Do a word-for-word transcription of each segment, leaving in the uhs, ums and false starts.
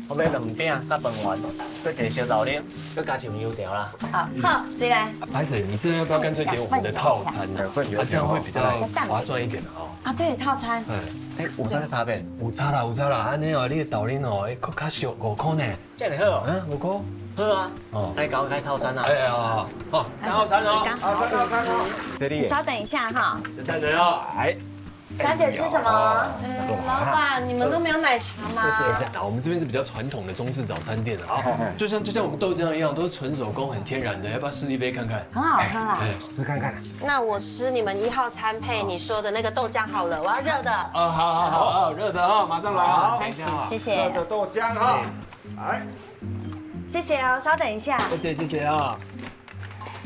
後尾兩餅佮飯丸，再加一些豆奶，再加上油條啦。好，好，誰來？啊，歹勢，你這要不要乾脆點我們的套餐呢？啊，這樣會比較划算一點的哦。啊，對，套餐。哎，哎，有啥个差別？有差啦，有差啦，按呢哦，你的豆奶哦，會較俗五塊呢。這樣好哦。嗯，五塊。好啊，哦，來搞開套餐啊。哎呀，好，好，三號餐哦。剛好五十。你稍等一下哈。三號餐哦，哎。 小姐吃什麼？嗯，老闆，你們都沒有奶茶嗎？啊，我們這邊是比較傳統的中式早餐店啊，就像，就像我們豆漿一樣，都是純手工，很天然的，要不要試一杯看看？很好喝啦。哎，試看看。那我吃你們一號餐配你說的那個豆漿好了，我要熱的。啊，好，好，好，好，熱的啊，馬上來啊，好，謝謝。熱的豆漿哈，來。謝謝哦，稍等一下。謝謝，謝謝啊。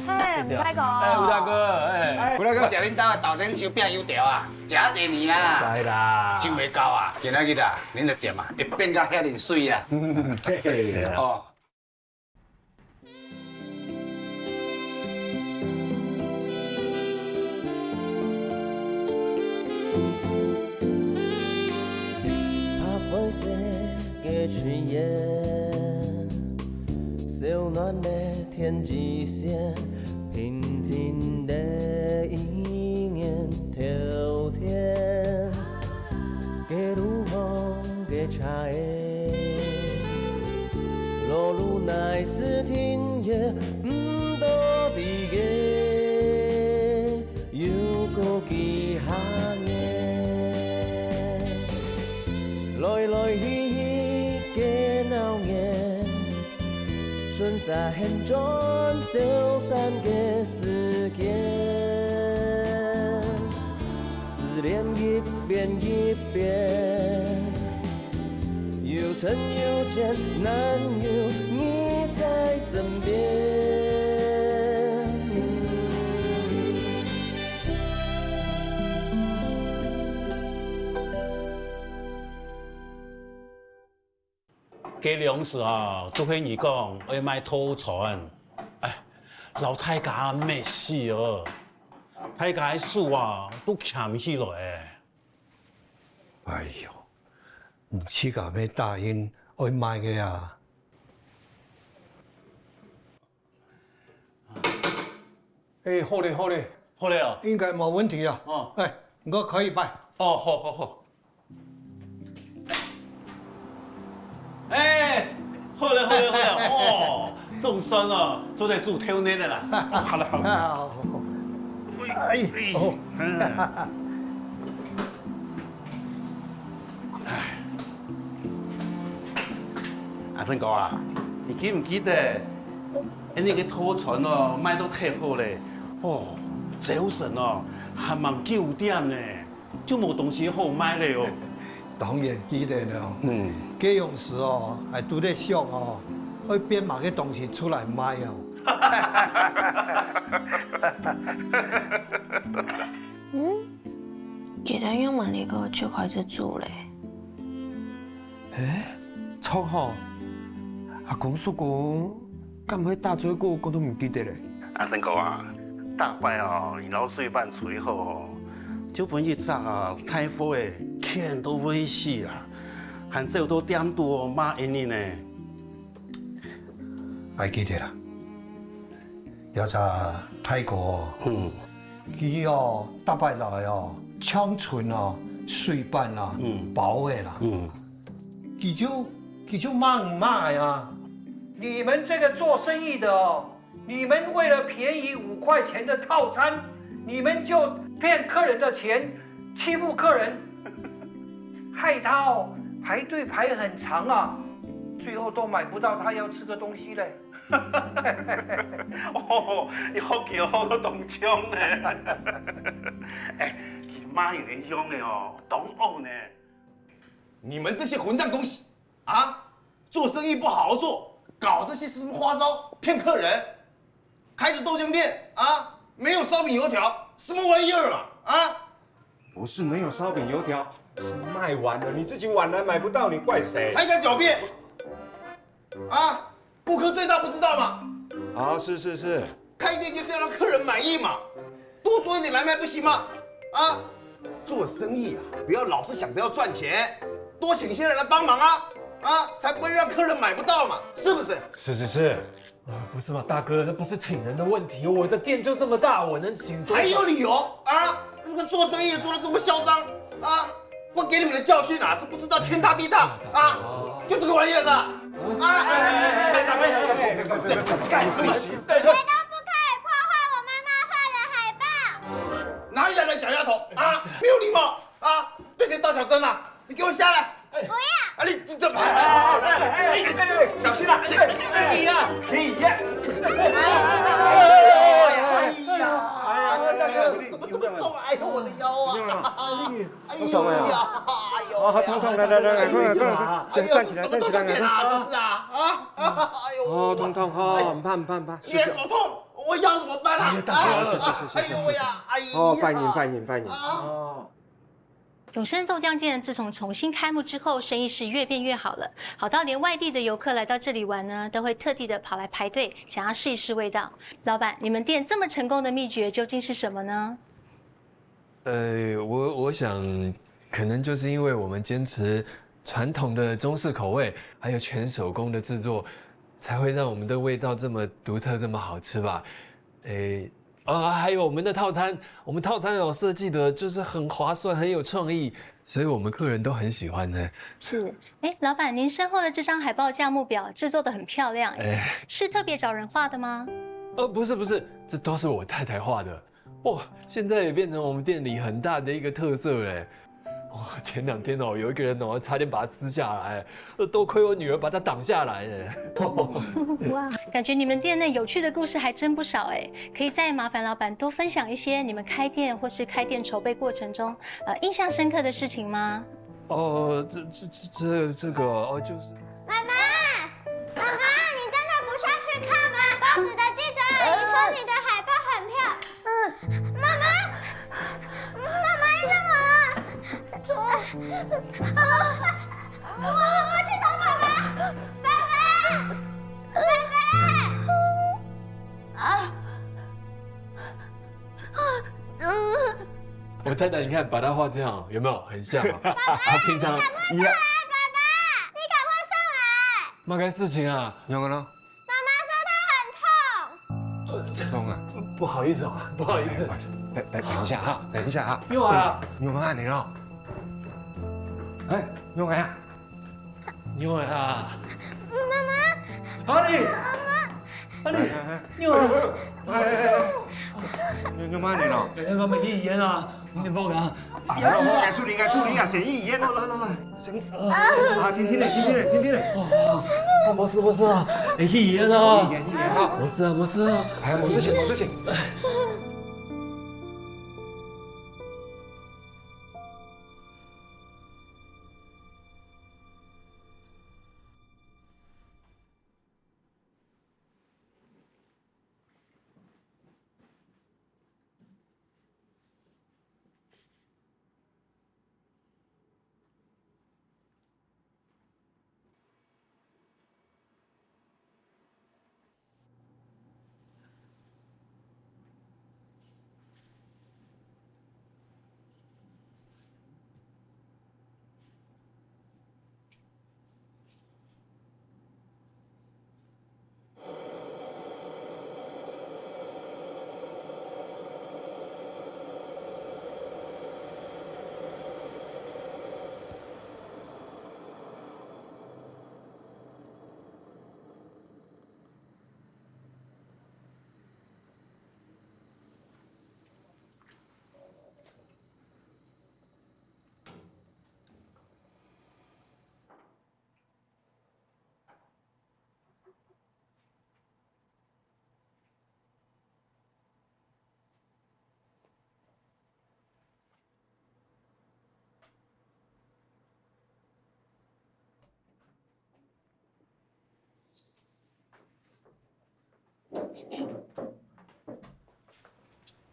嘿，吳大哥。哎，吳大哥，哎。吳大哥，我食恁兜的豆奶燒餅油條啊，食遮濟年啊，使啦。想袂到啊，今仔日啊，恁个店啊，會變甲遐爾媠啊。嘿嘿。哦。 白灰色个炊煙，燒暖了天際線，平靜的一年秋天，街路上个車仔，路路乃是田野，毋知地个 又過幾下年，來來去去个鬧熱，順續現轉消散个時間，思念一遍一遍。 又深又淺，難有你在身邊。該兩時啊，都係你講愛賣套餐，哎，摎大家搣死哦！大家个手啊，都牽毋起來。哎喲， 你自家乜答應愛賣个啊？哎，好咧，好咧，好咧哦。應該無問題啊。哦。哎，你可以拜。哦，好，好，好。哎，好咧，好咧，好咧，哦，總算哦，做得煮豆奶个啦。哦，好了，好了。好，好，好。哎，哦。嗯。 阿珍哥啊，你記毋記得，𫣆俚个套餐哦，賣到忒好咧，哦，朝晨哦，還吂九點呢，就無東西好賣咧哦。當然記得了，嗯，該央時哦，還拄得想哦，愛變麼个東西出來賣哦。嗯，佢等仰般个就開始煮咧。 欸，著吼，阿公叔公敢會打嘴鼓，講都毋記得咧。阿生哥啊，逐擺哦，你摎水粄炊好哦，就分一隻啊大貨仔譴到會死啦，還走到店肚哦罵𫣆俚呢。𠊎記得啦，有隻大哥哦，嗯。 佢哦，逐擺來哦，像春哦，水粄啦，嗯。包仔啦，嗯。佢就，佢就罵你罵呀。你們這個做生意的哦，你們為了便宜五塊錢的套餐，你們就騙客人的錢，欺負客人，害他哦，排隊排很長啊，最後都買不到他要吃的東西嘞。 哦，你好奇哦，當像呢。哎，佢罵人个樣仔哦，當惡呢。你們這些混帳東西啊，做生意不好好做，搞這些什麼花招，騙客人，開著豆漿店啊，沒有燒餅油條，什麼玩意兒嘛啊？不是沒有燒餅油條，是賣完了，你自己碗來買不到，你怪誰？還敢狡辯？ 啊，顧客最大不知道嗎？啊，是是是。開店就是要讓客人滿意嘛，多做一點來賣不行嗎？啊，做生意啊，不要老是想著要賺錢，多請一些人來幫忙啊。啊，才不会让客人买不到嘛，是不是？是是是。啊，不是嘛，大哥，这不是请人的问题，我的店就这么大，我能请多少？还有理由啊？那个做生意做的这么嚣张啊，我给你们的教训啊，是不知道天大地大啊，就这个玩意儿啊！啊，哎哎哎哎哎哎哎，干什么？谁都不可以破坏我妈妈画的海报。哪里来的小丫头啊？没有礼貌啊！这些大小声啊，你给我下来！不要！啊，你这这……哎哎哎哎哎，小心啊！你呀，你呀！哎呀，哎呀，怎么这么重啊？哎呦，我的腰啊！哎呦呀，哎呦，啊，痛痛，来来来来，快快快快，哎呦，站起来，什么都想点站起来，快快。啊，这是啊啊！哎呦，哦，痛痛，哦，很怕很怕很怕。你的手痛，我腰怎么办啊？哎，大哥，谢谢谢谢哎呦喂呀，哎呀！哦，欢迎欢迎欢迎。啊！永生肉酱店自从重新开幕之后，生意是越变越好了，好到连外地的游客来到这里玩呢，都会特地的跑来排队，想要试一试味道。老板，你们店这么成功的秘诀究竟是什么呢？呃，我我想，可能就是因为我们坚持传统的中式口味，还有全手工的制作，才会让我们的味道这么独特，这么好吃吧。诶，啊，还有我们的套餐，我们套餐有设计的就是很划算，很有创意，所以我们客人都很喜欢呢。是，哎，老板，您身后的这张海报价目表制作的很漂亮，哎，哎，是特别找人画的吗？呃，不是不是，这都是我太太画的。哇，现在也变成我们店里很大的一个特色嘞。哇，前两天哦，有一个人哦，差点把它撕下来，呃，多亏我女儿把它挡下来哎。哇，感觉你们店内有趣的故事还真不少哎，可以再麻烦老板多分享一些你们开店或是开店筹备过程中，呃，印象深刻的事情吗？哦，这这这这这个哦，就是妈妈，妈妈，你真的不下去看吗？报纸的记者阿姨说你的海报很漂亮。妈妈，妈妈，你怎么了？我我我去找爸爸，爸爸，爸爸。啊，我太太，你看把它画这样，有没有很像啊？她平常快上来，爸爸，你赶快上来。嘛个事情啊，怎么了？妈妈说她很痛。痛啊！不好意思啊，不好意思。等等等一下哈，等一下哈。又来啊，你有没有按你了？哎，你有没有？又来啊。妈妈，阿丽，阿丽，又来。哎哎哎，你有没有按你了？哎，妈妈，去医院啊，你帮我啊。啊，来，我来处理，来处理啊，先去医院。来来来来，先去。啊，停停嘞，停停嘞，停停嘞。啊，没事没事啊，哎，去医院啊。去医院，去医院哈。没事啊，没事啊。哎，没事情，没事情。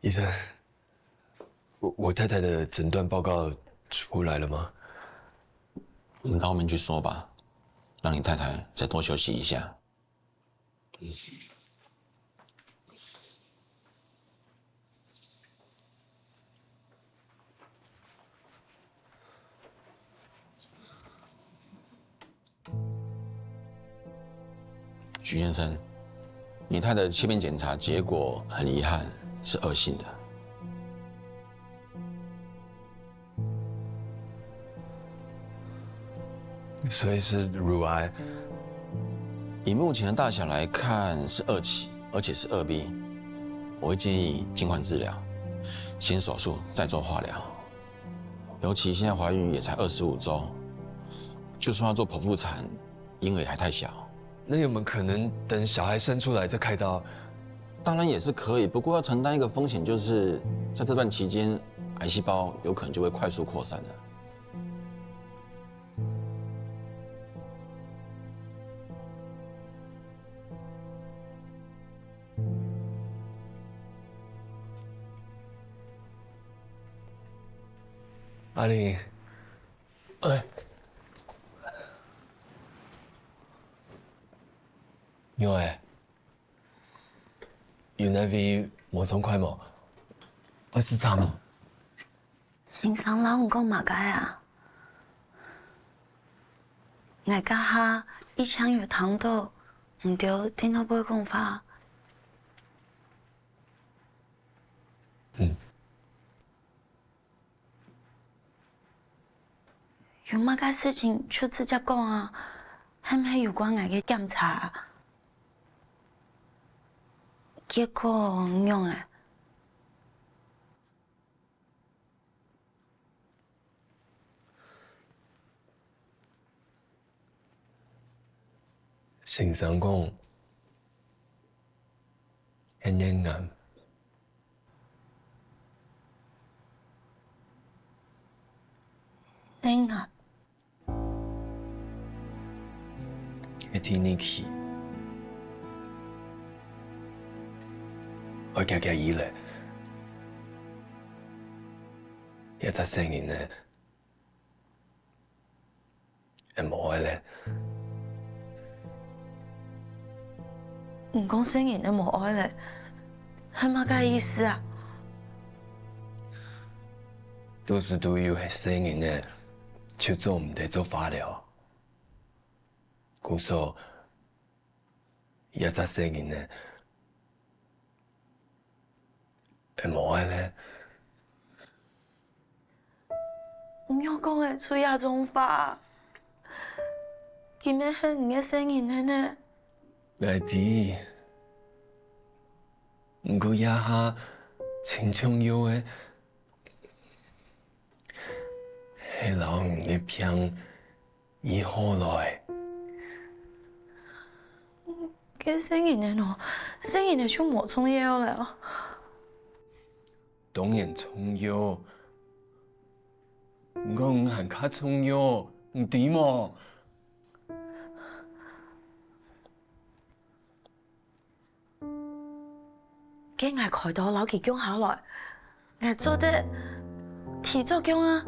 医生，我我太太的诊断报告出来了吗？我们到后面去说吧，让你太太再多休息一下。徐先生，你太太的切片检查结果很遗憾是恶性的。所以是乳癌？以目前的大小来看是二期，而且是二B。我会建议尽快治疗，先手术再做化疗。尤其现在怀孕也才二十五周，就算要做剖腹产，婴儿也还太小。那有没有可能等小孩生出来再开刀？当然也是可以，不过要承担一个风险，就是在这段期间，癌细胞有可能就会快速扩散了。阿玲，哎，妞哎，有哪位無爽快無？愛食茶無？先生摎你講麼个啊？𠊎這下已經有聽到你兜在外背講話。嗯。 有麼个事情就直接講啊，係毋係有關𠊎个檢查啊？結果仰仔？先生講， 係乳癌。乳癌。係第二期，愛遽遽醫咧。這隻細人仔， 會無愛咧。你講細人仔無愛咧，係麼个意思啊？肚屎肚有細人仔，就做毋得做化療。故所， 這隻細人仔，會無愛咧。你仰講會出這種話？佢乜係你个細人仔呢？𠊎知，毋過這下盡重要个，係摎你个病 醫好來。該細人仔呢？細人仔就無重要了。當然重要，毋過你還較重要，你知無？ 該𠊎開刀摎佢降下來，𠊎做得提早降啊！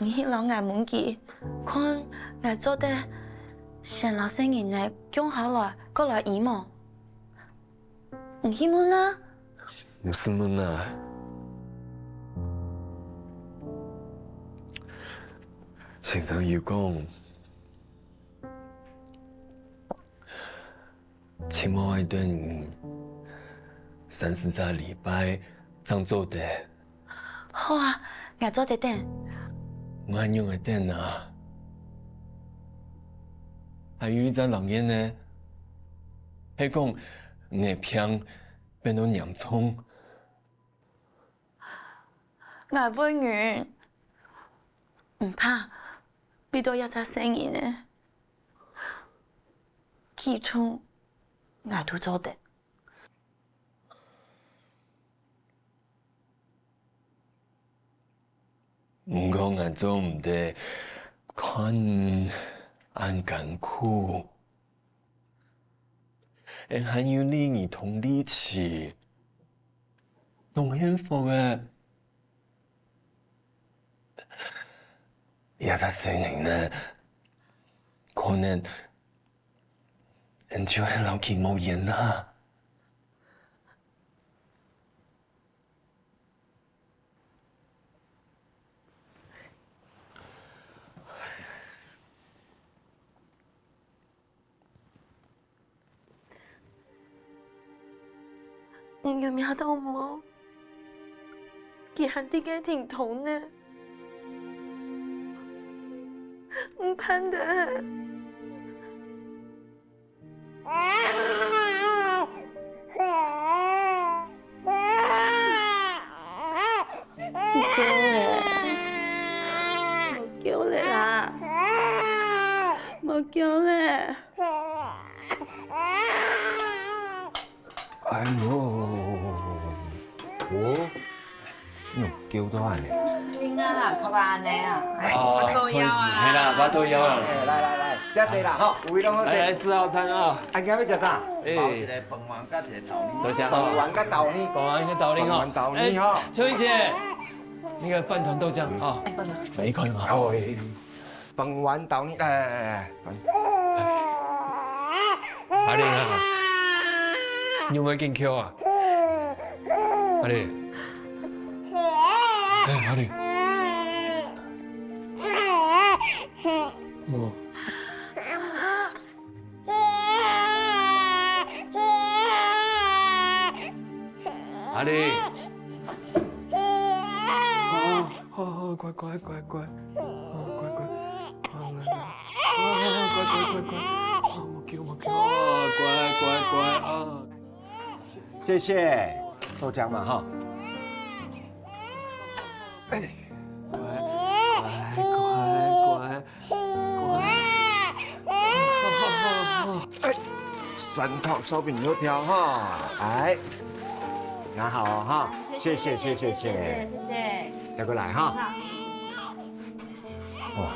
你去摎𠊎問佢，看𠊎做得先摎細人仔降下來，過來醫無？ 你去問啊。毋使問啊。先生有講，盡無愛等三四隻禮拜正做得。 好啊，𠊎做得等。𠊎仰會等啊？還有一隻留言呢，係講你个病變到嚴重。𠊎會忍，毋怕，為著這隻細人仔，幾重𠊎都做得。 毋過𠊎做毋得看你恁艱苦，𠊎還有禮儀同理智，當幸福个。這隻細人仔，可能𠊎就係摎佢無緣啊。有命到無？佢還在該停動呢，毋盼得。毋救咧，無救咧啦，無救咧。 哎喲，哦，你有噭到恁呢？恁啊啦，較歹恁呢啊。哎，哦，我都要啊。係啦，我都要啊。哎，來來來，遮坐啦吼，有位攏好勢。來，來，四號餐啊。啊，今日欲食啥？哎。包一个飯丸佮一个豆乳。多謝哈。飯丸佮豆乳。飯丸跟豆乳哈。飯丸豆乳哈。哎，秋英姐，那個飯糰豆漿啊。哎，飯糰。來一口嘛。哦，哎。 飯丸豆乳，來來來來。阿玲啊，你有無緊噭啊？阿玲，哎，阿玲，哦，阿玲。 好，好，好，乖，乖，乖，乖，好，乖，乖，好，來，來，好，乖，乖，乖，乖，好，無噭，無噭，好，乖，乖，乖，啊。謝謝，豆漿嘛，哈。哎，乖，乖，乖，乖。 哎，三套燒餅油條哈，哎，拿好哦哈，謝謝謝謝謝謝，謝謝，謝謝。再過來哈。哇，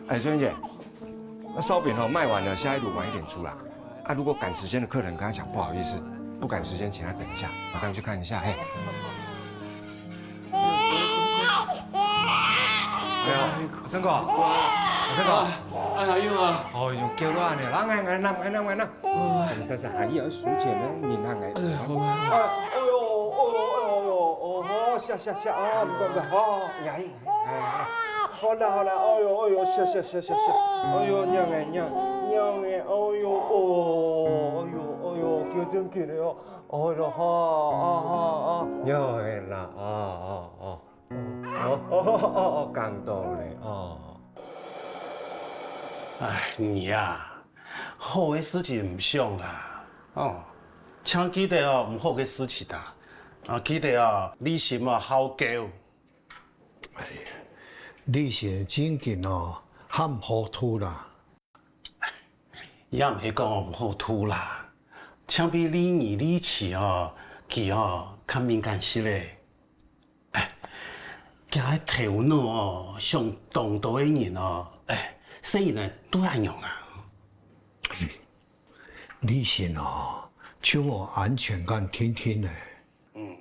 哎，秋英姐，那燒餅哦賣完了，下一爐晚一點出啦。啊，如果趕時間的客人，跟他講不好意思，不趕時間，請他等一下，馬上去看一下，嘿。 哎呀，阿生哥，阿生哥，哎呀，有啊。哦，用噭到恁呢，來，來，來，來，來，來，來。你試試，阿姨愛收錢呢，你拿來。哎呀，好啊。哎，哎呦，哎呦，哎呦，哎呦，哦，好，下，下，下啊，乖，乖，好，好，好，哎，哎，哎，好啦，好啦，哎呦，哎呦，下，下，下，下，下，哎呦，娘哎，娘，娘哎，哎呦，哦，哎呦，哎呦，噭真緊的哦，哎呦，好，啊，好，啊，娘哎啦，啊，啊，啊。 哦，哦，哦，哦，講到咧，哦。哎，你啊，好个事情毋想啦，哦，淨記得哦，毋好个事情啊，啊，記得哦，你心哦，好噭。哎呀，你心正經哦，還毋好度啦。 也毋係講毋好度啦，像比利兒、利奇哦，佢哦，較敏感些咧。哎，佢个頭腦哦，想當多个人哦，哎，細人仔都恁樣啊。你心哦，就無安全感定定咧。嗯。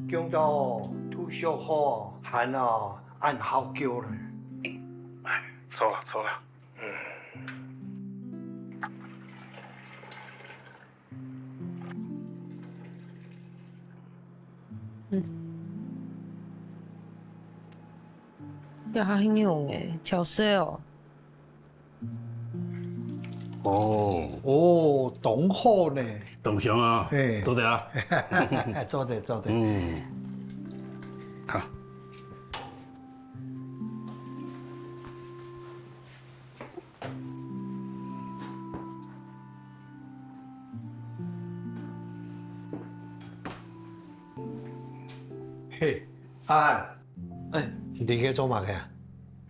講到都想好，還哦恁好噭咧。哎，著啦，著啦。嗯。嗯。這下係仰仔，調色哦。 哦。哦，當好呢。當香啊，嘿。做得啊。做得，做得。嗯。好。嘿，阿漢，哎。你在該做麼个啊？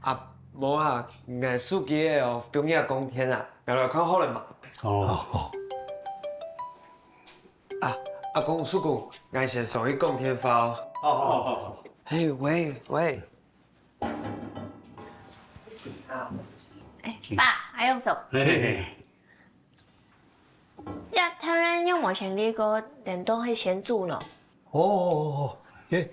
啊，無啊，𠊎手機仔哦，中央供電啊，𠊎來看好了嘛。哦。哦，哦。啊，阿公、叔公，𠊎先上去講電話哦。哦，哦，哦，哦。嘿，喂，喂。哎，爸，阿勇叔。嘿，嘿，嘿。 這頭先仰無先理過，等到係先煮呢？哦，哦，哦，哦，這，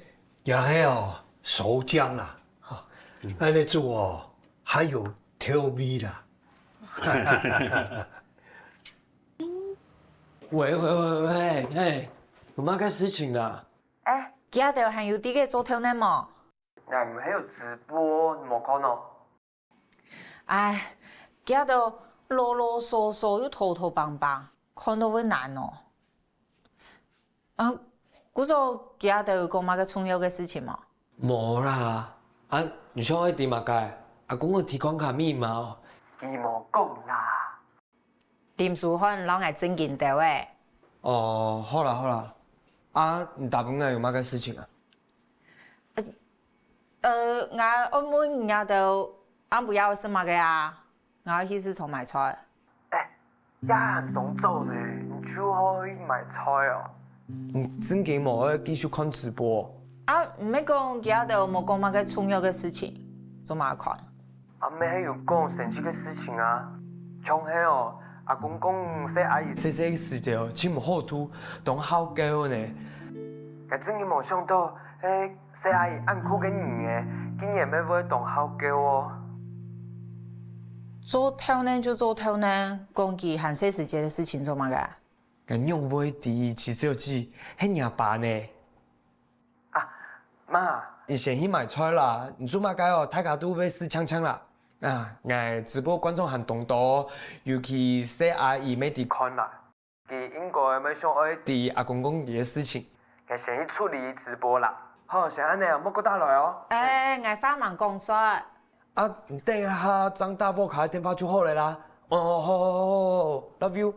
這係哦，手薑啦，哈，嗯。恁呢煮哦，還有調味啦。喂，喂，喂，喂，嘿，有麼个事情啊？哎，佢兜還有在該做頭呢無？𠊎毋係有直播，你無看哦？ 唉，佢兜囉囉嗦嗦又拖拖挷挷，看到會難哦。啊，故所佢兜有講麼个重要个事情無？無啦，啊，你想愛知麼个？阿公个提款卡密碼哦。佢無講啦。林書漢摎𠊎正經兜仔。哦，好啦好啦，啊，你打分𠊎有麼个事情啊？呃，𠊎愛問你兜暗晡夜愛食麼个啊？𠊎愛去市場買菜。哎，也還當早呢，你就好去買菜哦。你正經無愛繼續看直播？啊，毋係講佢兜無講麼个重要个事情，做麼个看？啊，毋係有講生日个事情啊，像係哦，阿公講細阿姨細細時節哦，盡無好度，當好狗呢。𠊎正經無想到，係 細阿姨恁酷个人仔，竟然乜會當好狗哦。做頭呢就做頭呢，講佢還細時節个事情做麼个？𠊎仰會知，徐小姐，係若爸呢。啊，媽。你先去買菜啦，你做麼个哦？大家都會死嗆嗆啦。啊，𠊎直播觀眾還當多，尤其細阿姨乜知看啦。 佢應該乜想愛知阿公講佢个事情。𠊎先去處理直播啦。好，先恁仔哦，莫過打來哦。哎，𠊎話吂講煞。啊，你等一下張大貨卡个電話就好了啦。哦，好，好，好，好，love you。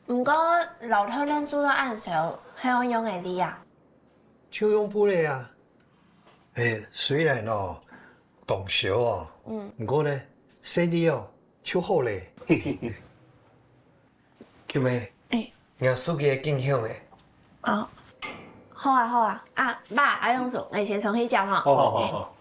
毋過，摎頭路做到恁燒，係愛仰仔理啊？就用布个啊。嘿，雖然哦，當燒哦，嗯。毋過呢，細理哦，就好咧。Q妹，哎。𠊎手機會警響欸。哦，好啊，好啊。啊，爸，阿勇叔，𠊎先上去講吼。好，好，好，好。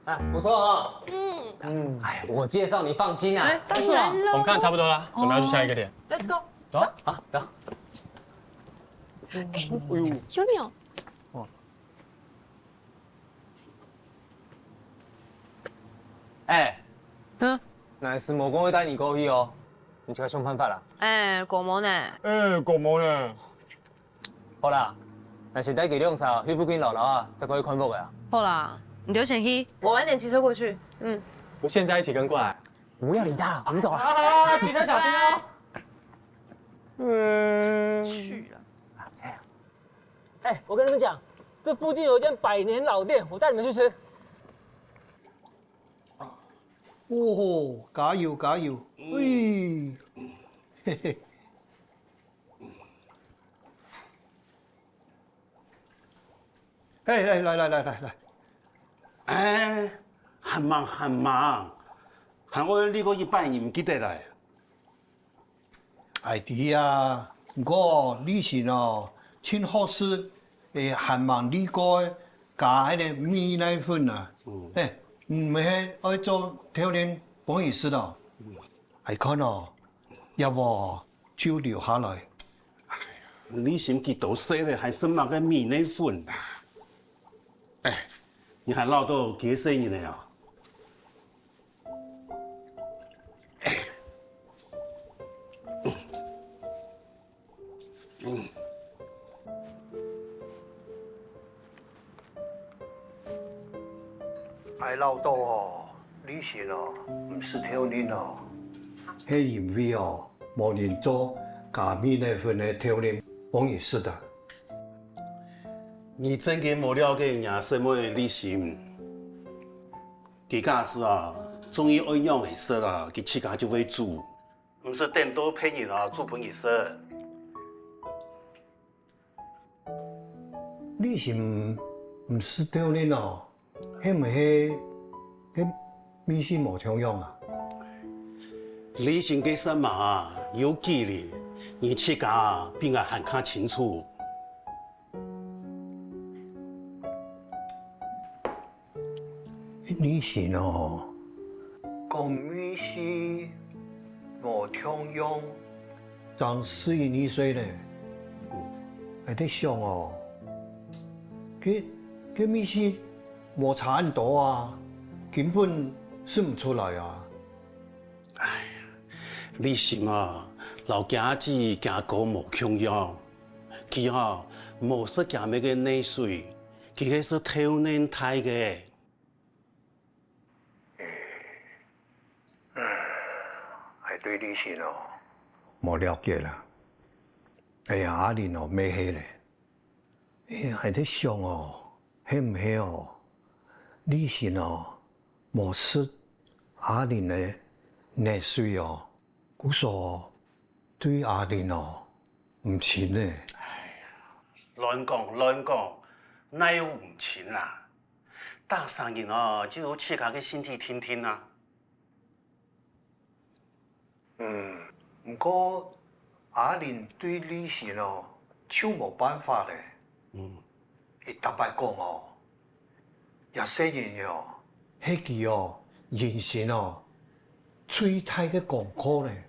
啊，不錯哈。嗯。嗯。哎，我介紹你放心啊。哎，當然了。我們看差不多了，準備要去下一個點。Let's go。走啊，走。哎，兄弟哦。 哎，嗯？𠊎係無講會帶你過去哦，你自家想辦法啦。哎，過無呢？哎，過無呢？好啦，𠊎先帶佢兩儕去附近遶遶啊，再過去看屋仔啊。好啦，你就先去。我晚點騎車過去。嗯。我現在一起跟過來。不要理他，我們走了。啊，騎車小心哦。嗯。去了。 哎，我跟你們講，這附近有一間百年老店，我帶你們去吃。哦，加油加油！嗯。喂，嘿嘿。哎，哎，來來來來來，哎，還吂還吂，還愛理過一擺，你毋記得了？ 𠊎知啊，毋過李尋哦，盡好食，欸，還吂理過加該个米內粉啊。嗯。欸，毋係愛做豆奶分佢食哦。嗯。𠊎看哦，也無就留下來。哎呀，李尋幾多歲了，還食麼个米內粉啊？欸，你還恅著幾歲人了啊？ 𠊎恅著哦，李尋哦，毋食豆奶哦，係因為哦，無人做加米內粉个豆奶分佢食啊。你真經無了解若細妹李尋。 佢假使啊，中意愛仰仔食啊，佢自家就會煮，毋使等到別人啊煮分佢食。李尋毋食豆奶哦，係毋係該味緒無共樣啊？李尋个舌嫲啊，有記憶，你自家啊，比𠊎還較清楚。 李尋哦，講味緒無共樣，正四十二歲呢。𠊎在想哦，該該密室無差恁多啊，根本使毋出來啊。哎呀，你心啊，摎厥姊厥哥無共樣。佢吼，無食厥姆个奶水，佢係食豆奶大个。 𠊎對立心哦，無了解啦。哎呀，阿玲哦，乜係咧？哎呀，𠊎在想哦，係毋係哦？立心哦，無食阿玲个奶水哦，故所對阿玲哦，毋親咧。亂講亂講，哪有毋親啊？ 逐儕人哦，就有自家个身體定定啊。嗯，毋過阿玲對立心哦，就無辦法咧。嗯。佢逐擺講哦，這細人仔哦，係佢哦，人生哦，最大个功課咧。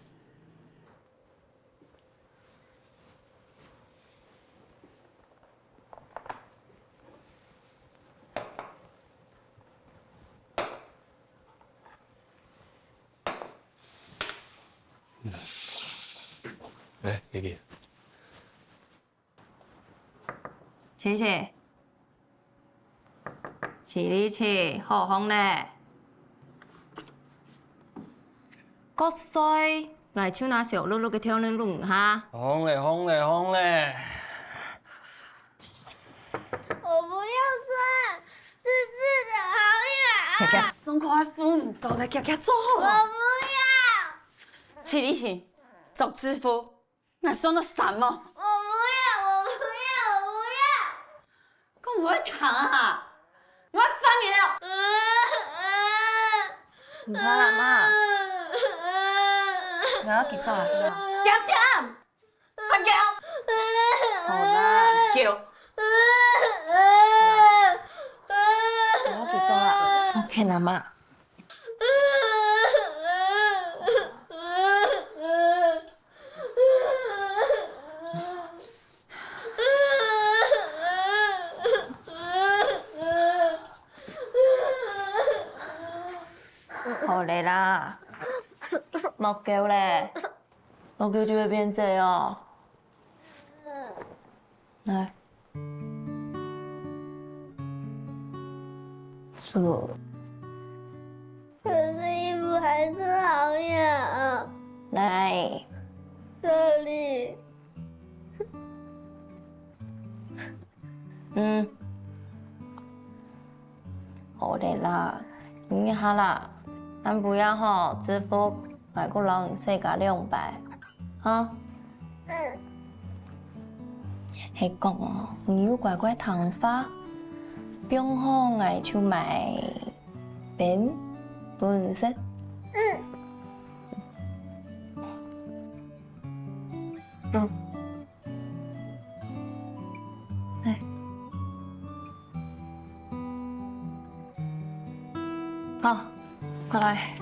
哎，弟弟。琪琪，起立起，好䟘咧。 過睡，𠊎就拿燒漉漉个豆奶分你哈。䟘咧，䟘咧，䟘咧。我不要睡，刺刺的，好癢啊！遽遽，鬆開，扶毋到咧，遽遽坐好了。我不要。起立起，著制服。 𠊎送你衫哦。我不要，我不要，我不要。講毋會聽啊！𠊎愛罰你了。毋怕啦，媽。𠊎愛去做啊，去啦。恬恬，還噭。好啦。噭。好啦，𠊎愛去做啊。OK啦，媽。 好咧啦，莫噭咧，莫噭就會變䆀哦。 來。手。可是衣服還是好癢啊。來。這裡。嗯。好咧啦，忍一下啦，恁樣吼，制服𠊎過摎你洗加兩擺。 哈？嗯。係講哦，你有乖乖聽話，放學𠊎就買冰分你食。嗯。嗯。哎。好，過來。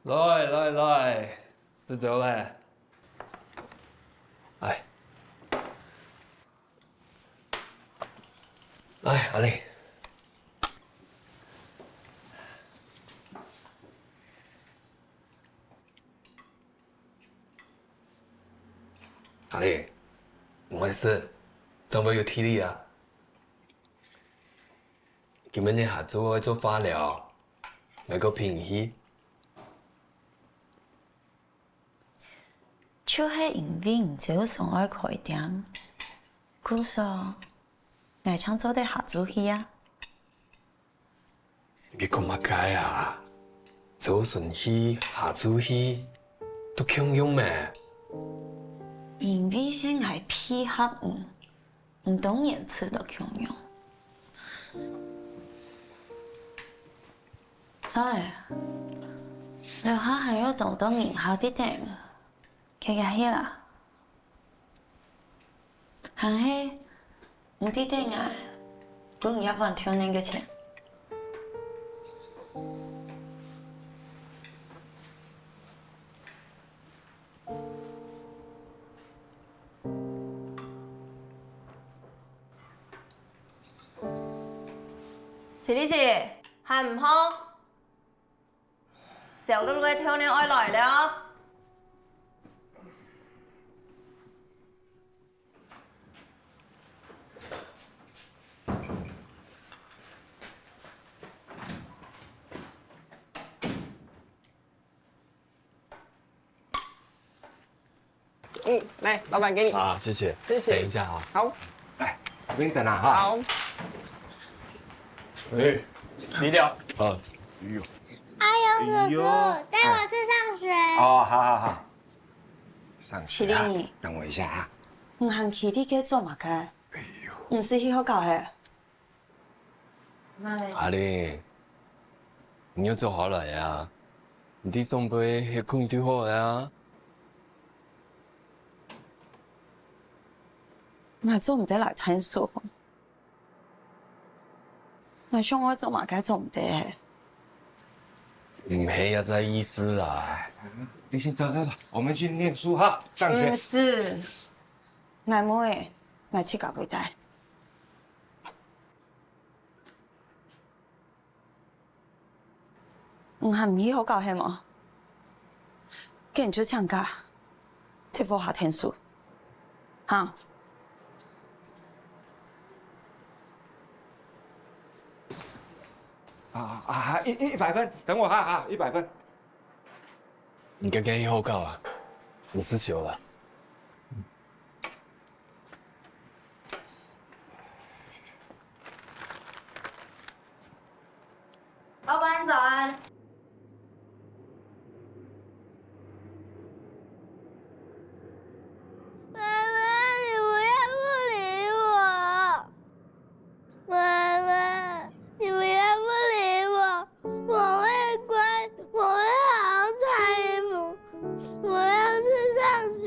來來來，食晝咧。來。來，阿玲。 阿玲，毋會食，正會有體力啊。今晡日下晝愛做化療，愛過拚氣。就係因為你朝想愛開店，故所𠊎正做得下晝去啊。 你講麼个啊？朝晨去、下晝去，都共樣咩？因為係𠊎配合你，你當然知道共樣。算了，樓下還有當多人客在等，該下去啦。 還係，你記得𠊎分你一碗豆奶个錢。徐律師，還毋好？ 燒到个豆奶愛來了。嗯，來，老闆給你。啊，謝謝。謝謝。等一下啊。好。來，這邊等啊，哈。好。哎，你好。啊。哎呦，叔叔，哎呦。帶我去上學。哦，好，好，好。上學啊？麒麟，等我一下啊。你還企在該做麼个？哎呦。毋使去學校係？ 阿玲，你愛坐下來啊！你在上背歇睏就好了啊！𠊎做毋得來𢯭手。𠊎想愛做麼个做毋得。毋係這个意思啊！你先走，走，走，我們去念書哈，上學。毋使，𠊎毋愛，𠊎自家會帶。 你還毋去學校係無？該你就請假，在屋下𢯭手，哈？啊啊啊！一一百分，等我哈哈，一百分。你趕緊去學校啊，毋使燒了。 老闆早安。媽媽，你不要不理我。媽媽，你不要不理我，我會乖，我會好好讀書，我要去上學。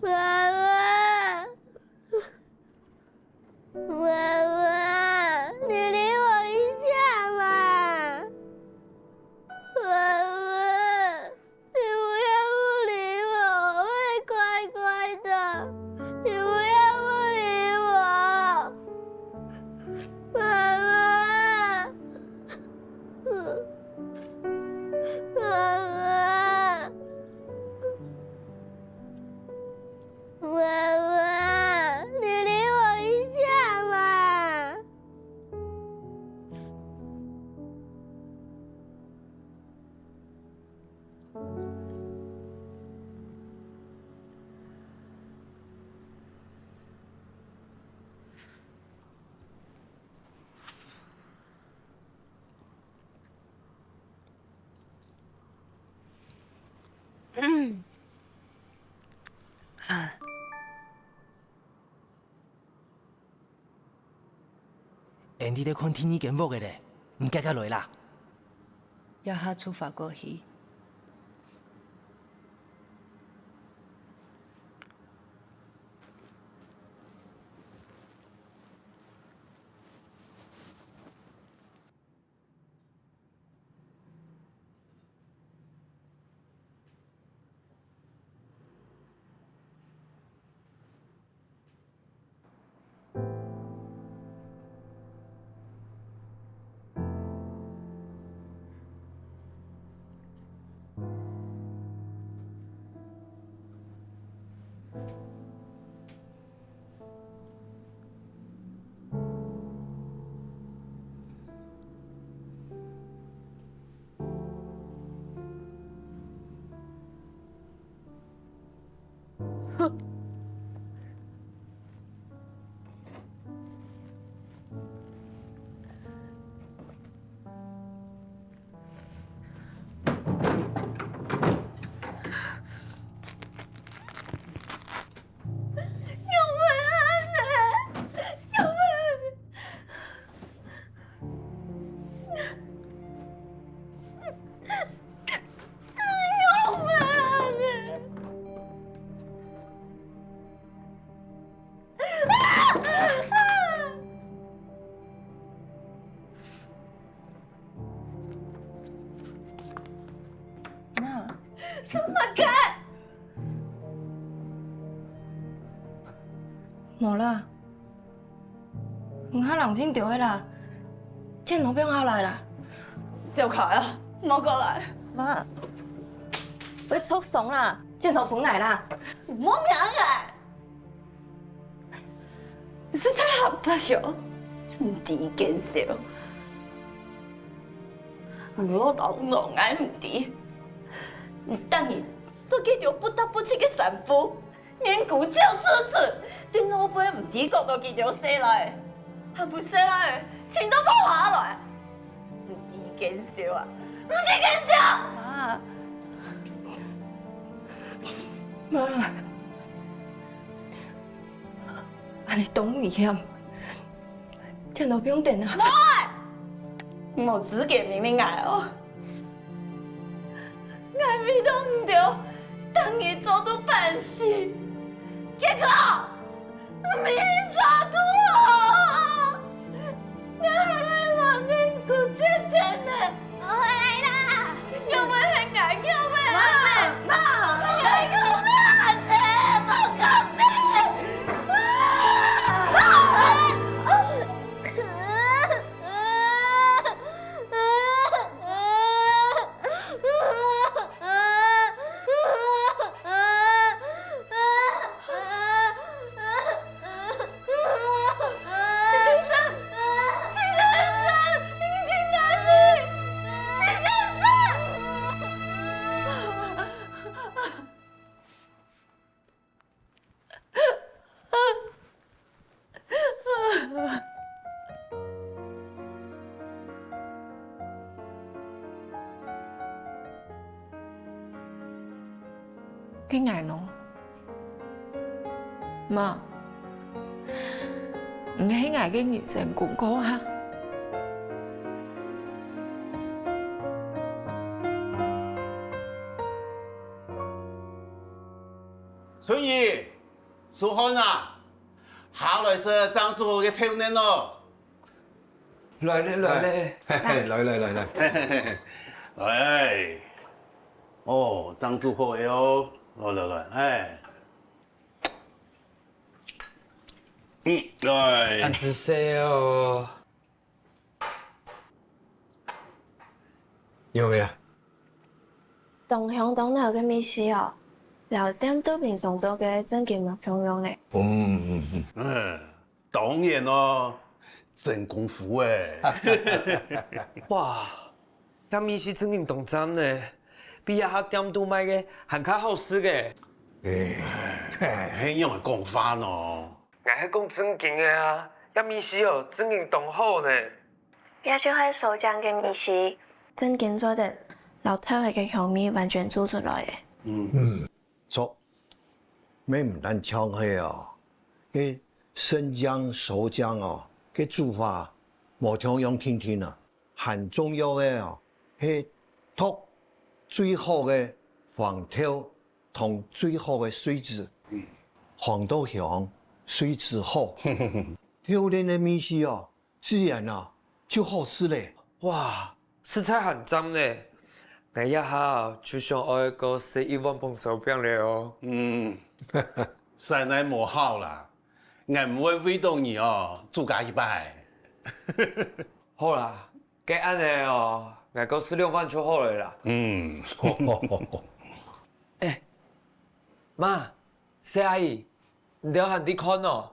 媽媽。 媽媽，你理我一下嘛！媽媽，你不要不理我，我會乖乖的。你不要不理我，媽媽，媽媽。 媽媽，你理我一下嘛！Andy在看第二間屋个咧，你遽遽來啦！這下出發過去。無啦，你較冷靜兜仔啦，錢都放下來啦。走開啊，莫過來！媽，會著傷啦。錢都分𠊎啦！莫摸𠊎！你實在還白哦，毋知見笑。你老豆老𠊎毋知，你等於做幾條不得不食个衫褲。 連骨照出出，等老輩毋知講到幾多歲來，還毋細來，錢都無下來。毋知見笑啊，毋知見笑！媽，媽，恁呢當危險，錢都放等啊！無，無資格命令𠊎哦！ 𠊎為著你兜，逐日做到半死，結果你無啥都好，𠊎還愛摎你過絕等呢。我回來啦！又毋係𠊎，又毋係阿妹，媽，媽，𠊎又毋係恁呢，莫講咩！啊！ 徐先生，徐先生，你在哪裡？徐先生！ 係𠊎囉。媽，你係𠊎个人生功課哈。 所以，蘇漢啊，下來食張主任个豆奶哦。來咧，來咧。嘿，嘿，來，來，來，來。來，哦，張主任好个哦，來，來，來，哎。嗯，來。恁仔細哦。 有無啊？當香當濃个味緒哦，摎店肚平常做个正經無共樣呢。嗯，嗯，嗯。嗯，當然咯，真功夫欸。哇，這味緒正經當讚呢，比這下店肚賣个還較好食个。欸，係仰仔講法呢？𠊎係講正經个啊，這味緒哦，正經當好呢。 這就係所講个味緒，正經做得摎豆仔个香味完全做出來个。嗯，著，乜毋單淨係哦，該生薑、熟薑哦，該煮法無共樣定定啊，還重要个哦，係擇最好个黃豆同最好个水子，黃豆香，水子好，豆奶个味緒哦， 自然啊，就好食咧。哇，實在還讚呢！𠊎這下就想愛過食一碗紅燒餅咧哦。嗯，實在無好啦，𠊎毋會為著你哦，煮加一擺。好啦，該恁仔哦，𠊎過食兩碗就好了啦。嗯。欸，媽，細阿姨，你兜還在看哦？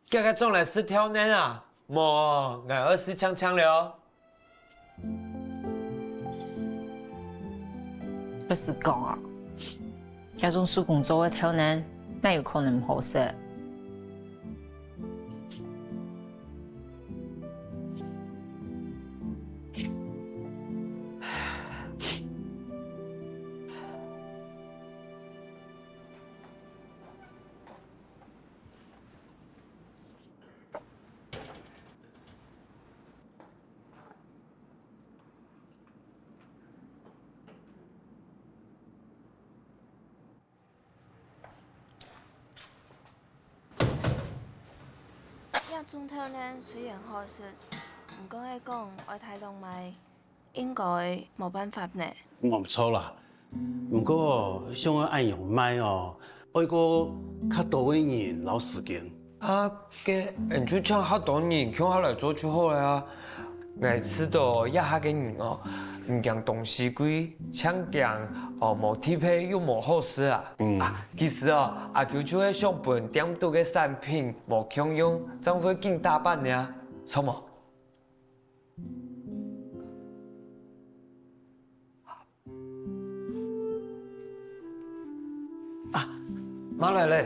遽遽轉來食豆奶啊，無，𠊎愛食淨淨了。𠊎係講啊，這種手工做个豆奶，哪有可能毋好食？這種豆奶雖然好食，毋過係講愛大量賣， 應該無辦法呢。無錯啦，毋過想愛恁樣賣哦，愛過較多个人摎時間。啊，該𠊎就請較多人共下來做就好了啊。𠊎知道這下个人哦，毋驚東西貴，淨驚哦無地皮又無好勢啊。嗯。啊，其實哦，阿舅就係想分店肚个產品無共樣，正會緊打扮呢，著無？ 啊，媽來了。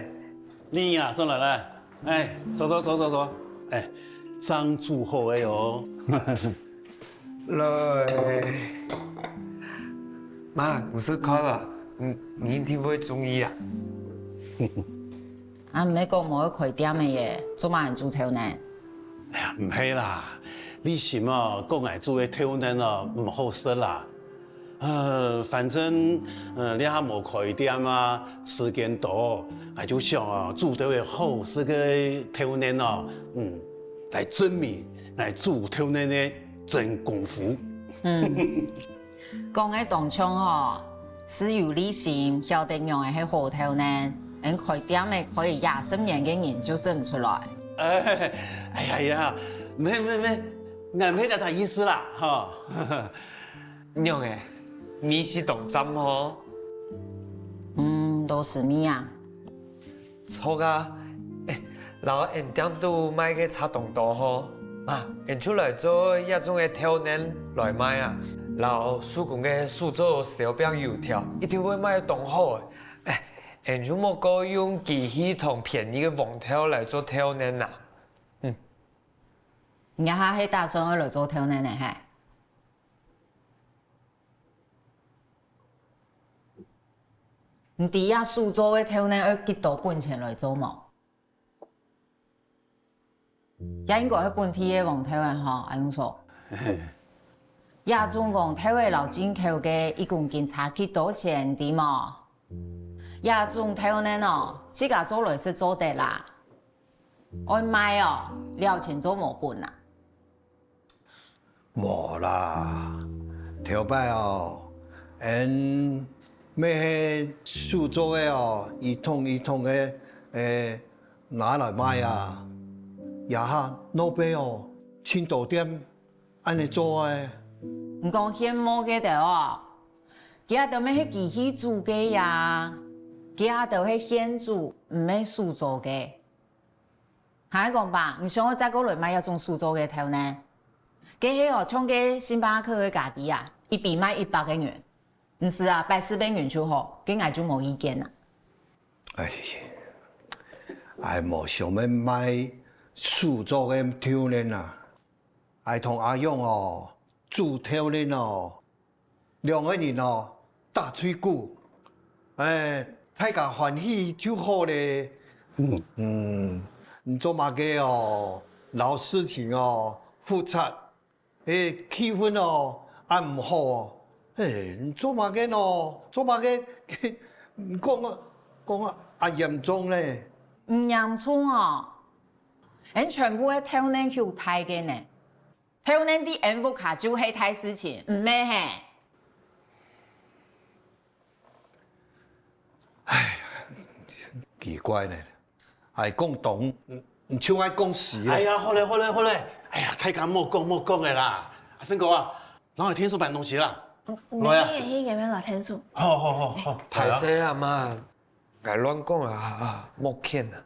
你呀，轉來了。哎，坐坐坐坐坐。哎，正煮好个哦。來，媽，你試看啊，你你一定會中意啊。 啊，毋係講無愛開店个耶，做麼个煮豆奶？哎呀，毋係啦，你心哦，講𠊎煮个豆奶哦，毋好食啦。呃，反正，呃，這下無開店啊，時間多，𠊎就想啊，煮兜仔好食个豆奶哦，嗯，來證明𠊎煮豆奶个真功夫。嗯。 講个當像吼，係有利心，曉得仰仔係好豆奶，𠊎開店仔開幾十年个人就食毋出來。哎，哎呀呀，毋係毋係毋係，𠊎毋係這隻意思啦，吼。仰仔，味緒當讚吼。嗯，都係味啊。 著啊，哎，摎𠊎店肚賣个差當多吼。啊，𠊎就來做這種个豆奶來賣啊，摎手工个手做燒餅油條，一定會賣當好个。哎，𠊎就莫過用機器同便宜个黃豆來做豆奶啊。嗯。你這下係打算愛來做豆奶呢，係？ 你知這手做个豆奶愛幾多本錢來做無？這應該係本地个黃豆仔吼，恁樣說。這種黃豆仔摎進口个一公斤差幾多錢，知無？這種豆奶哦，自家做來食做得啦，愛賣哦，了錢做無本啊。 無啦，頭擺哦，𠊎乜係手做个哦，一桶一桶个，誒，拿來賣啊。這下老爸哦，盡多店恁樣做个。你講現磨个兜哦，佢兜乜係機器煮个呀，佢兜係現煮，毋係手做个。 還係講吧，你想愛再過來賣這種手做个豆奶？該係哦，像該星巴克个咖啡啊，一杯賣一百個銀，毋使啊，擺四百銀就好，該𠊎就無意見啦。哎，𠊎無想愛賣手做个豆奶啊，𠊎同阿勇哦，煮豆奶哦， 兩個人哦，打嘴鼓，哎，大家歡喜就好咧。嗯，你做麼个哦，摎事情哦複雜，哎，氣氛哦恁毋好哦，哎，你做麼个喏？做麼个？你講啊，講啊，恁嚴重咧？毋嚴重哦，𠊎全部个頭腦有大个呢。 頭腦在𠊎屋下就係大事情，毋係係？唉，奇怪呢，愛講東，你就愛講西咧。哎呀，好咧，好咧，好咧！哎呀，大家莫講莫講个啦。阿生哥啊，摎𠊎𢯭手搬東西啦。來啊！你也去該邊摎𢯭手。好好好好，歹勢啊媽，𠊎亂講啊，莫譴啊。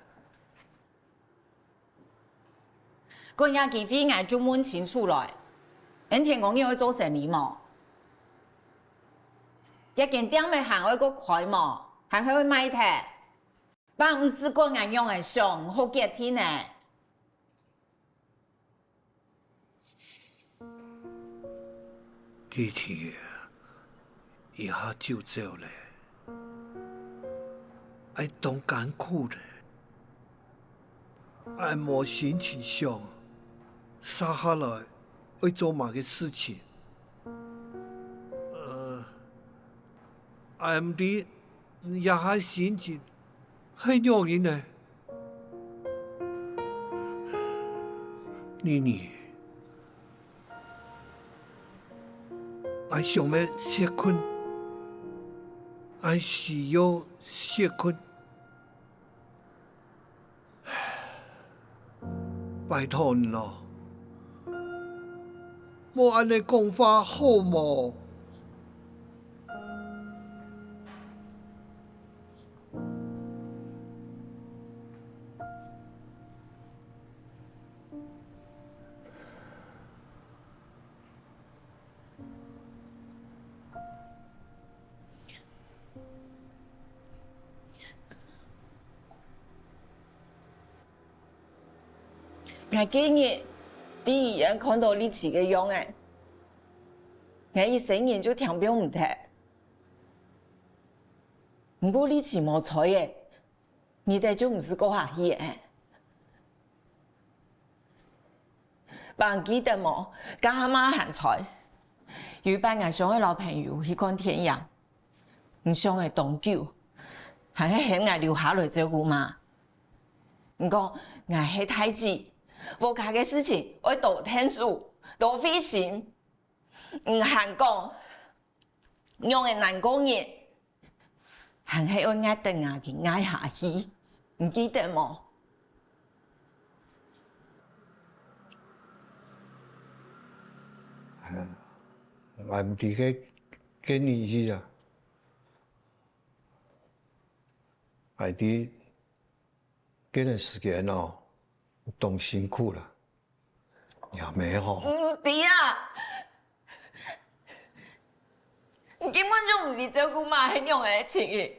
該下機會𠊎就問清楚來，𠊎天光日愛做生理無？這間店仔還愛過開無？還係會賣忒？爸毋使管𠊎仰仔想，好決定呢。 弟弟，一下就走咧，𠊎當艱苦咧，𠊎無心情想，續下來愛做麼个事情。呃，𠊎毋知這下心情係仰形呢。 妮妮，𠊎想愛歇睏，𠊎需要歇睏。拜託你咯，莫恁呢講話好無？ 𠊎該日在醫院看著麗琪个樣仔，𠊎一生人就聽放毋忒。毋過麗琪無在了，你兜就毋使過下去了。 還記得無？該下媽還在。有一擺𠊎想愛摎朋友去看電影，你想了當久，還係喊𠊎留下來照顧媽。你講𠊎係大姊，屋下个事情愛多𢯭手，多費心。你還講， 仰仔難過日，還係愛𠊎等𠊎去𠊎下去，你記得無？𠊎毋知該該日子啊，𠊎知該段時間哦，當辛苦啦。 若姆吼。毋知啊！你根本就毋知照顧媽係仰仔个情形。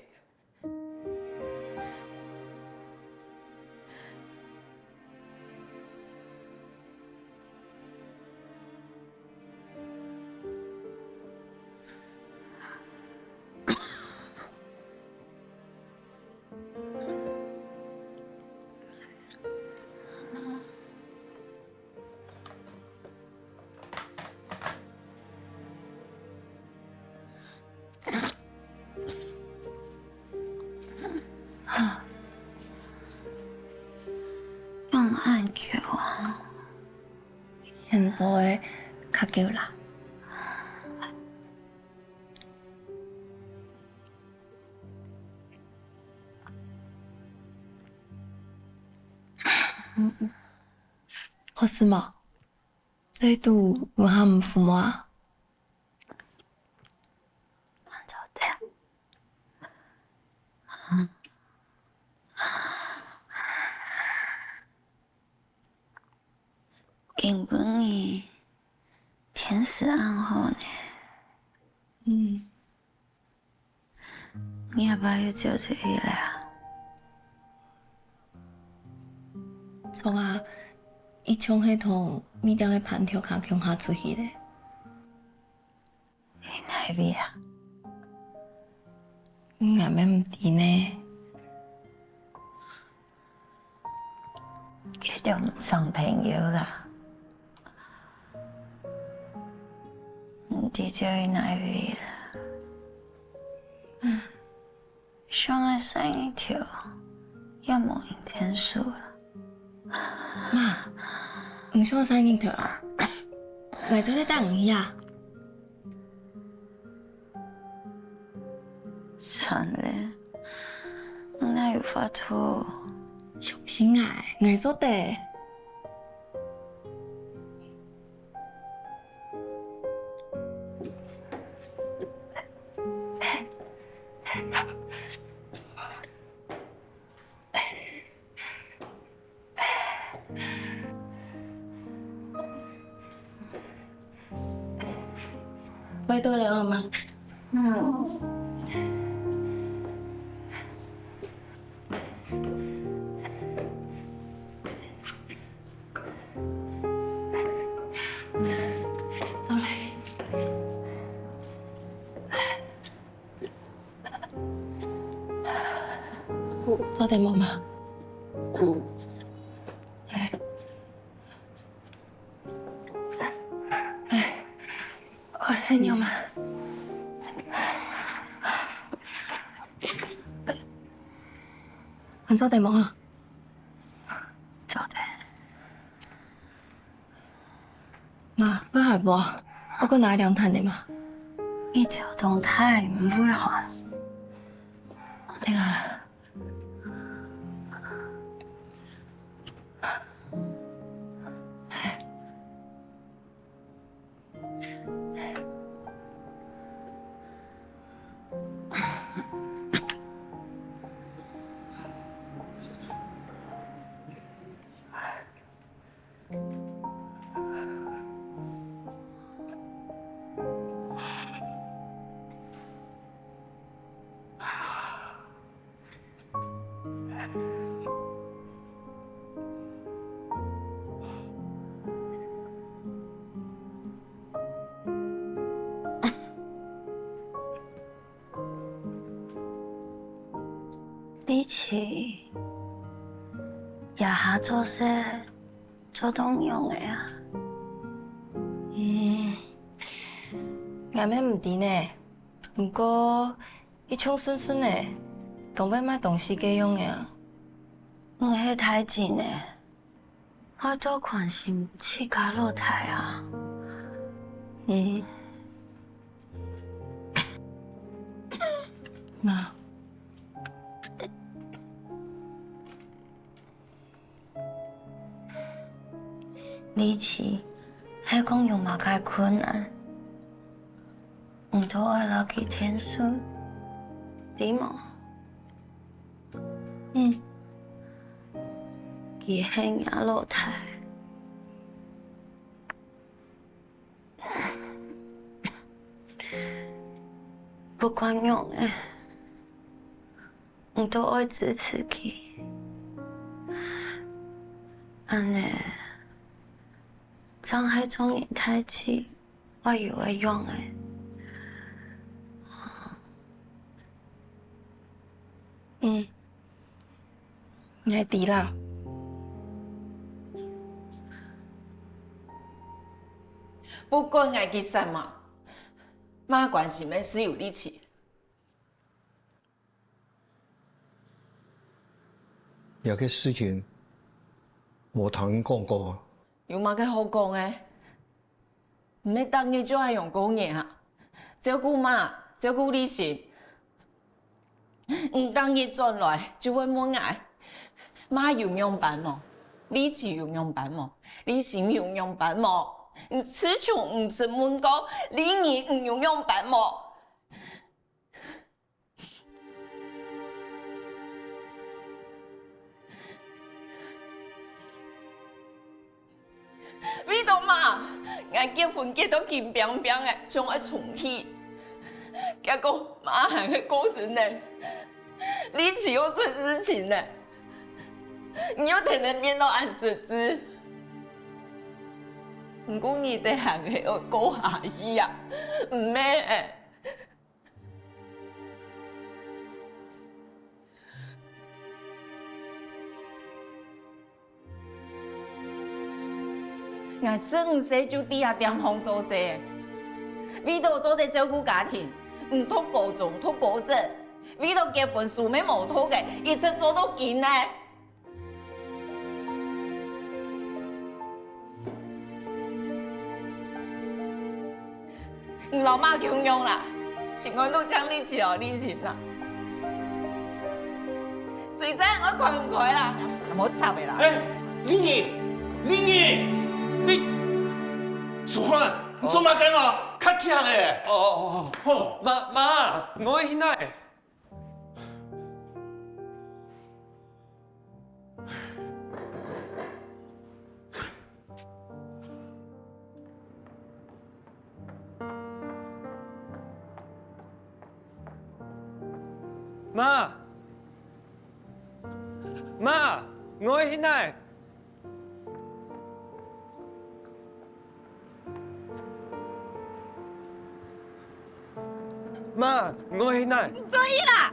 仰恁久啊？現在較久啦。 好勢無？對肚有喊父母啊？今晡日天時恁好呢。嗯。 你阿爸又走出去了啊？著啊，佢像係同米店个伴頭客共下出去了。去哪位啊？𠊎乜毋知呢。 佢兜毋成朋友啦。毋知走去哪位啦。想愛生一條，也無人𢯭手啦。媽，你想生一條啊？𠊎做得帶你去啊。 算了，𠊎哪有法度？相信𠊎，𠊎做得。 拜託了，阿媽。嗯。到了。 做得無媽？來，來，𠊎先仰媽。還做得無啊？做得。 媽，會還無？𠊎過拿一兩攤仔嘛。一條當大，毋會還。𠊎來拿啦。這下做事做到仰仔啊？嗯，𠊎乜毋知呢。毋過，佢像順順仔，當會買東西个樣仔啊。你係大姊呢， 愛多關心自家老弟啊。嗯。媽，你知係講有麼个困難，你都愛摎佢𢯭手，知無？ 嗯，佢係若老弟。不管仰仔，你都愛支持佢。恁仔，正係做人大姊愛有个樣仔。嗯。 𠊎知啦。不管𠊎个心嘛，媽關心个係有力氣。這个事情，無聽你講過啊？有麼个好講个？ 毋係逐日就恁樣過日啊？照顧媽，照顧立新。你逐日轉來就會問𠊎，媽有仰般無？立新有仰般無？立新有仰般無？你自從毋識問過，立新有仰般無？ 為著媽，𠊎結婚結到緊拚拚仔，想愛重去。結果媽還係過身呢，立新又出事情呢，你又天天變到恁失志。毋過你兜還係愛過下去啊，毋係欸？ 𠊎十五歲就在這店項做事，為著做得照顧家庭，毋讀高中、讀高職，為著結婚書乜無讀个，一直做到今呢。 你摎媽共樣啦，心肝肚淨立新哦，立新啦。隨在你愛看毋開啦，莫插个啦。欸，立新，立新，你，淑涵，你做麼个啊？較忒欸！哦哦哦，吼，媽媽，𠊎愛去哪？ 媽，媽，𠊎愛去哪？ 媽，𠊎愛去哪？你轉去啦！